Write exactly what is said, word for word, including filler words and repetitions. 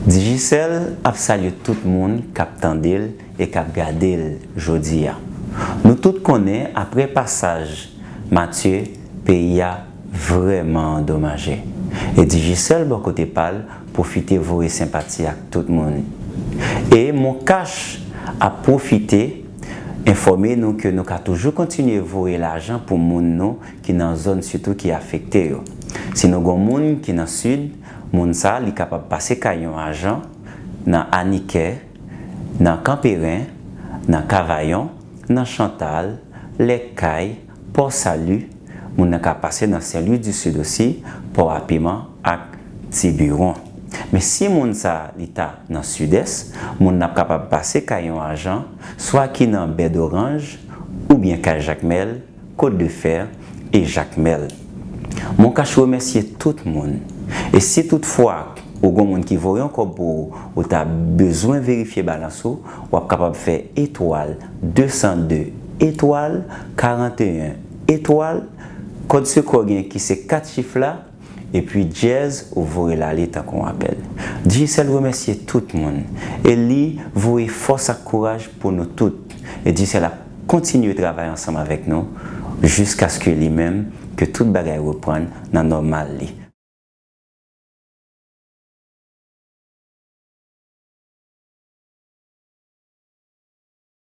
Digicel ap salye tout moun k ap tande l e k ap gade l jodi a. Nou tout konnen, apre pasaj Matye, peyi a vrèman andomaje. E Digicel bò kote pa l pwofite voye senpati ak tout moun. E Moncash ap pwofite enfòme nou ke nou ka toujou kontinye voye lajan pou moun nou ki nan zòn sitou ki afekte yo. Si nou gon moun ki nan sid, moun sa li kapab pase kay yon ajan nan Anikè, nan Kanperen, nan Kavayon, nan Chantal, Lèkay, Pò Sali, moun nan ka pase nan Sen Lwi di Sid osi, Pò a Piman ak Tibiwon. Men si moun sa li ta nan Sidès, moun nan ap kapab pase kay yon ajan, swa ki nan Bè Doranj, oubyen kay Jakmèl, Kot de Fè e Jakmèl. Moncash remèsye tout moun. E si toutfwa ou gon moun ki voye yon kòb pou ou, ou ta bezwen verifye balans ou, w ap kapab fè etwal de san de etwal karanteyen etwal, kòd sekrè w gen ki se kat chif la, epi dyèz ou voye l ale tankou yon apèl. Digicel remèsye tout moun e li voye fòs ak kouraj pou nou tout. E Digicel ap kontinye travay ansanm avèk nou jiskaske li menm ke tout bagay reprann nan nòmal li.